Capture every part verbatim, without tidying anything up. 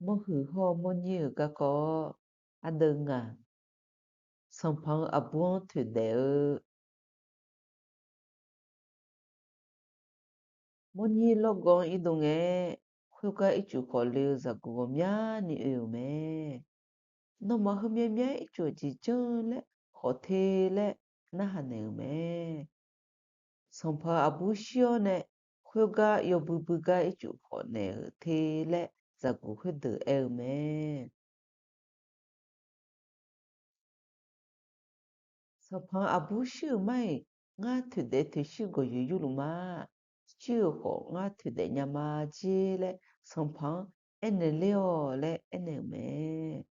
Mawrhuiq hawr-eu Mawrnyir-euq garkawv. Ardeuv ngaq, Sanqpaq-euq aqbur-anr toeqdaef-eu. Mawrnyir lawrgawv-anr irdov ngae, khoergar ircuf khawf le-eu zaqguq ghawqmyani oe-euq mae. Nawmaf heumyav myav ircuf aqjeq janr laer khawf te laer narhaq naeq-euq mae. Sanqpaq-euq aqbur shir-awr nae, khoergar yawbui bui gar ircuf khawf naeq-euq te laer zaqguq khoerdeuq aer-eu mae. Sanqpaq-euq aqbur shir-euq mar-iq, ngar toeqdaef toeqshir gawqyoeq yurluf ma. Shir-euq khawf ngar toeqdaef nya ma jer laer sanqpaq-anr aernaeq ler-awq laer aernaeq-euq mae.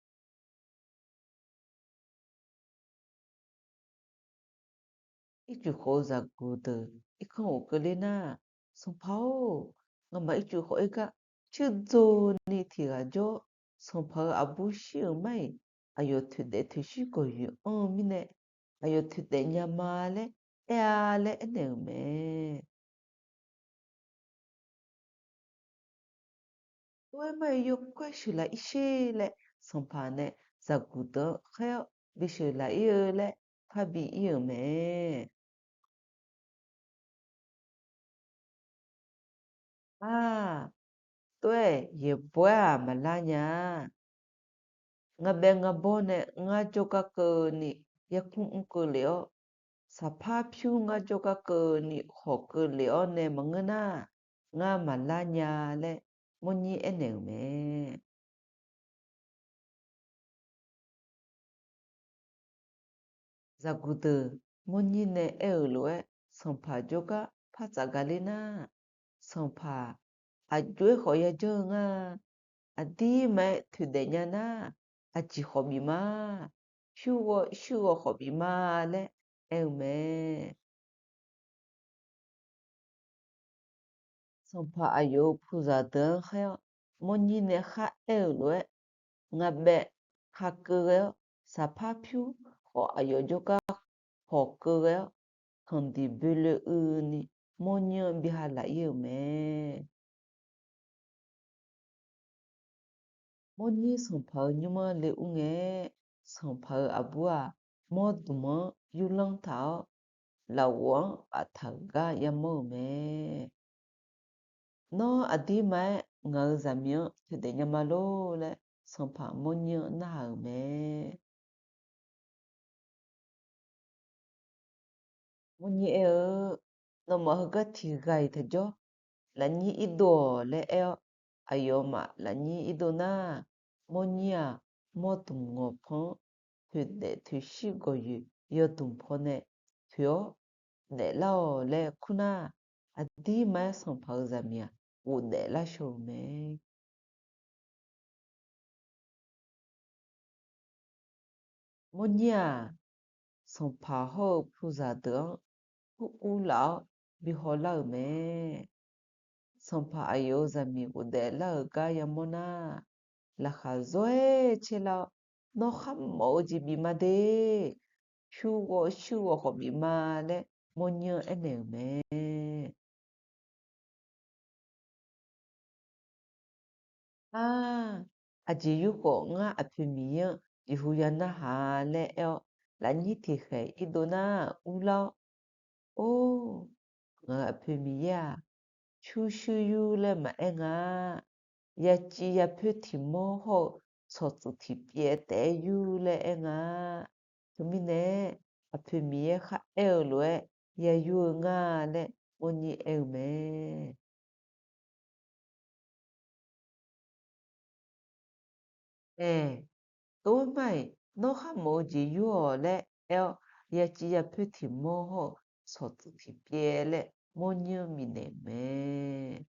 Ircuf khawf-eu zaqguq deuq irkanr ghofkeuv ler nar, Sanqpaq-or, ngamaf ircuf khawf-ir gar cuiv dzani tiq ghaq jawr, Sanqpaq-euq aqbur shir-euq mar-iq, aqyawf toeqdaef toeqshir gawqyoeq anr-eu mirnae, aqyawf toeqdaef nya ma laer aer-a laer aernaeq-euq mae. Tov-aer mar-iq yawkawr-aer sheuqlaf-ir sher laer sanqpaq nae zaqguq deuq-anr khaer-awr bi sheuqlaf-ir-eu laer parbi ir-euq mae. Ar, tov-aer yaeqbawq-aer-aq maqlar nya-a. Ngar baev ngar bawr nae ngar jawrgar keuvni yarkmr mr keuv lef-awr, saqpar pyur ngar jawrgar keuvni khawq keuv lef-awr nae maqngeur nar, ngar maqlar nya laer Mawrnyir aernaeq-euq mae. Zaqguq deuq Mawrnyir nae aer-euq lof-aer sanqpaq jawrgar par tsaf gaq ler nar, sanqpaq aqjox-aer khawf yajanr-eu nga. Aqdirma-aer toeqdaef nya nar, aqjeq khawf bif ma. Pyur ghawv shuir ghawv khawf bif ma laer aer-eu mae. Sanqpaq aqyawf-euq puzaq deuq-anr khaer-awr, Mawrnyir nae khar aer-euq lof-aer, ngaq baev khaq keuv ghae-awr, saqpar pyur khawf aqyawf jawrgar khawq keuv ghae-awr, tanqdiq boeloe uini Mawrnyir-anr bi ha laf-ir-euq mae. Mawrnyir sanqpaq-euq nymr-anr le ur ngae, sanqpaq-euq aqbur-aq, mawrdmq-anr yurlanr taq-awr, lafghof-anr baftaq-euq gar yamawr-euq mae. Nawr aqdirma-aer ngaq-euq zaqmiq-anr toeqdaef nya ma lor laer, sanqpaq Mawrnyir-anr narhaq-euq mae. Mawrnyir aer-eu, Nawmaf heugar tiq ghaq-iq taqjawr, lafnyir irdov-awq laer aer-awr, aqyawfmaf lafnyir irdov nar, Mawrnyir-aq, mawrdmq ngawqpan-anr toeqdaef toeqshir gawqyoeq yawdmq pawnae toeq-awr daeflar-awq laer kur nar, aqdirma-aer sanqpaq-euq zaqmiq-aq ghofdaef lar shaw-euq mae. Mawrnyir-aq, sanqpaq hawr-eu puzaq deuq-anr kur urlaf-awr bi hawlar-euq mae. Sanqpaq aqyawf-euq zaqmiq ghofdaef lar-euq gar yamawr nar, laqkhaq zawr-aer caerlar-awr, Nawr kharmawf-eu jeq bif ma de. Pyur ghawv shuir ghawv khawf bif ma laer Mawrnyir-anr aernaeq-euq mae. Ar, aqjeq yur khawf ngar aqpoeq Miqyaer-anr jeqhu ya narhaq-a laer aer-awr, lafnyir tiqkhaeq irdov nar urlar-awr, Or, ngaq-euq aqpoeq Miqyaer-aq, pyurshuir yur laer maqaer nga. Yaciv yapoer tiq mawr hawr-eu tsawqtsuif tiq pyaev taef-aer yur laer aer nga. Teumirnae, aqpoeq Miqyaer khar aer-eu lof-aer yayur-eu nga laer Mawrnyir aer-eu mae. Ae, tov-aer mar-iq, Nawr kharmawf-eu jeq yur-awq laer aer-awr, yaciv yapoer tiq mawr hawr-eu tsawqtsuif tiq pyaev laer Mawrnyir-anr bifnaeq-euq mae.